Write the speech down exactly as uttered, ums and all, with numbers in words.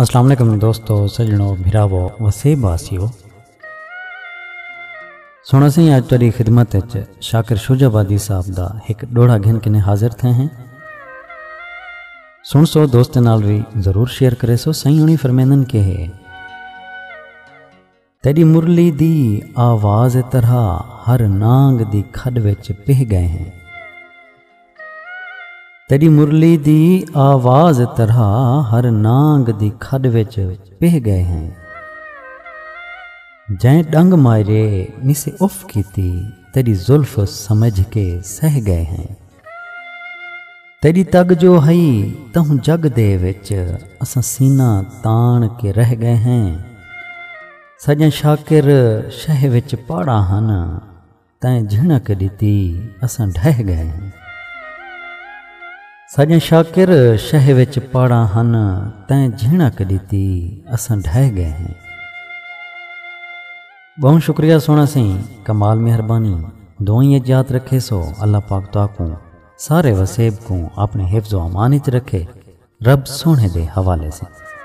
السلام علیکم دوستو، سڄݨو، بھراوو، وسیب واسیو۔ سݨ اسیں اڄ تہاݙی خدمت وچ شاکر شجاع آبادی صاحب دا ہک ݙوہڑا گھن کنے حاضر تھئے ہیں۔ سݨسو، دوستیں نال وی ضرور شیئر کریسو۔ سئیں ہݨی فرمیندن کہ ہے، تیݙی مرلی دی آواز طرح ہر نانگ دی کھݙ وچ پہ ڳئے ہیں۔ تیݙی مرلی دی آواز طرح ہر نانگ دی کھݙ وچ پہ ڳئے ہیں۔ جئیں ݙنگ مارے نسے اف کیتی، تیݙی زلف سمجھ کے سہ ڳئے ہیں۔ تیݙی تڳ جو ہئی تہوں جڳ دے وچ، اساں سینہ تاݨ کے رہ ڳئے ہیں۔ سڄݨ شاکر شہ وچ پاڑاں ہن، تیں جھݨک ݙتی، اساں ڈھہ ڳئے ہیں۔ سڄݨ شاکر شہ وچ پاڑاں ہن، تیں جھݨک ݙتی، اساں ڈھہ ڳئے ہیں۔ ٻہوں شکریہ سوہݨا سئیں، کمال مہربانی۔ دعائیں اچ یاد رکھیسو، اللہ پاک تہاکوں سارے وسیب کوں اپݨے حفظ و امان اچ رکھے۔ رب سوہݨے دے حوالے سئیں۔